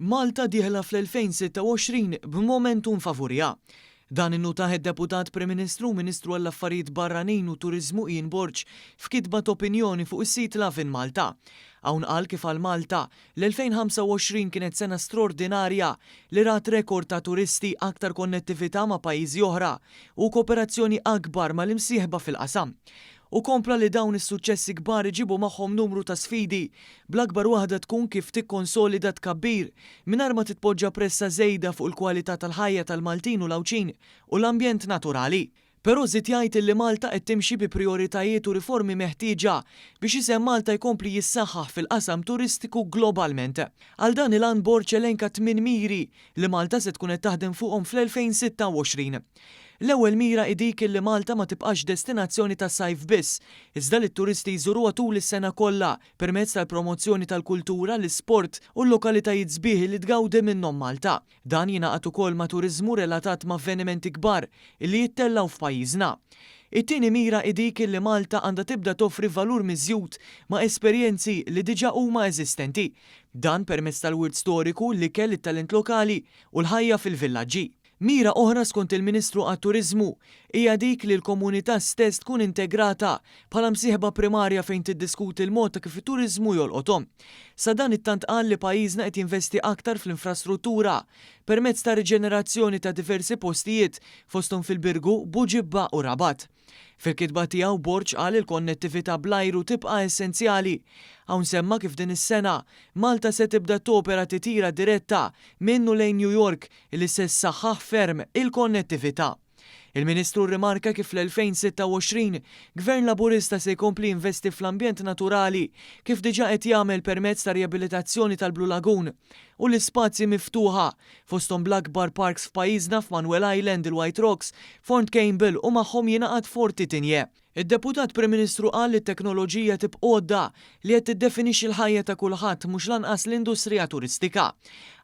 Malta dieħla fl-2026 b'momentum favuriha. Dan innutah id-Deputat Prim Ministru u Ministru għall-Affarijiet Barranin u Turiżmu Ian Borg f'kitba t'opinjoni fuq is-sit Lovin Malta. Hawn qal kif għal Malta, l-2025 kienet sena straordinarja li rat rekord ta' turisti, aktar konnettività ma' pajjiżi oħra u kooperazzjoni akbar mal-imsieħba fil-qasam. Hu kompla li dawn is-suċċessi kbar iġibu magħhom numru ta' sfidi, bl-akbar waħda tkun kif tikkonsolida t-tkabbir mingħajr ma titpoġġa pressa żejda fuq il-kwalità tal-ħajja tal-Maltin u l-Għawdxin u l-ambjent naturali. Però żied jgħid illi Malta qed timxi bi prijoritajiet u riformi meħtieġa biex isem Malta jkompli jissaħħaħ fil-qasam turistiku globalment. Għal dan il-għan Borg elenka tmien miri li Malta se tkun qed taħdem fuqhom fl-2026. L-ewwel mira hi dik illi Malta ma tibqax destinazzjoni tas-sajf biss, iżda li t-turisti jżuruha tul is-sena kollha permezz tal-promozzjoni tal-kultura, l-isport u l-lokalitajiet sbieħ li tgawdi minnhom Malta. Dan jingħaqad ukoll ma' turiżmu relatat ma' avvenimenti kbar illi jittellgħu f'pajjiżna. It-tieni mira hi dik illi Malta għandha tibda toffri valur miżjud ma' esperjenzi li diġà huma eżistenti. Dan permezz tal-wirt storiku, l-ikel, it-talent lokali u l-ħajja fil-villaġġi. Mira oħra skont il-Ministru għat-Turiżmu hija dik li l-komunità stess tkun integrata bħala msieħba primarja fejn tiddiskuti l-mod ta' kif it-turiżmu jolqothom. Sadanittant qal li pajjiżna qed jinvesti aktar fl-infrastruttura permezz ta' riġenerazzjoni ta' diversi postijiet fosthom fil-Birgu, Buġibba u Rabat. Fil-kitba tiegħu Borg qal il-konnettività bl-ajru tibqa' essenzjali. Hawn semma kif din is-sena, Malta se tibda topera titjira diretta minn u lejn New York li se ssaħħaħ ferm il-konnettività. Il-Ministru rrimarka kif fl-2026, Gvern Laburista se jkompli jinvesti fl-ambjent naturali kif diġà qed jagħmel permezz ta' riabilitazzjoni tal-Blue Lagoon u l-ispazji miftuħa, fosthom bl-akbar parks f'pajjiżna f'Manuel Island, il-White Rocks, Fort Campbell u magħhom jingħaqad Forti Tigne. Id-Deputat Prim Ministru qal li t-teknoloġija tibq għodda li qed tiddefinixxi l-ħajja ta' kulħadd mhux l-anqas l-industrija turistika.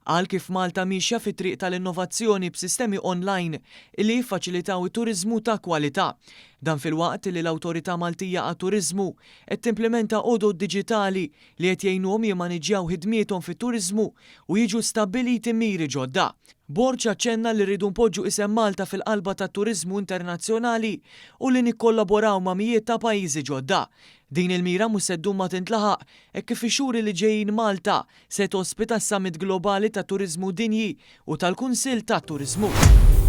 Qal kif Malta miexja fit-triq tal-innovazzjoni b'sistemi online illi jiffaċilitaw it-turiżmu ta' kwalità. Dan filwaqt illi l-Awtorità Maltija għat-Turiżmu qed timplimenta għodod diġitali li qed jgħinuhom jimmaniġġjaw ħidmiethom fit-turiżmu u jiġu stabbiliti miri ġodda. Borg aċċenna li rridu npoġġu isem Malta fil-qalba tat-turiżmu internazzjonali u li nikkollaboraw ma' mijiet ta' pajjiżi ġodda. Din il-mira mhux se ddum ma tintlaħaq hekk kif fix-xhur li ġejjin Malta se tospita s-Summit Globali tat-Turiżmu Dinji u tal-Kunsill tat-Turiżmu.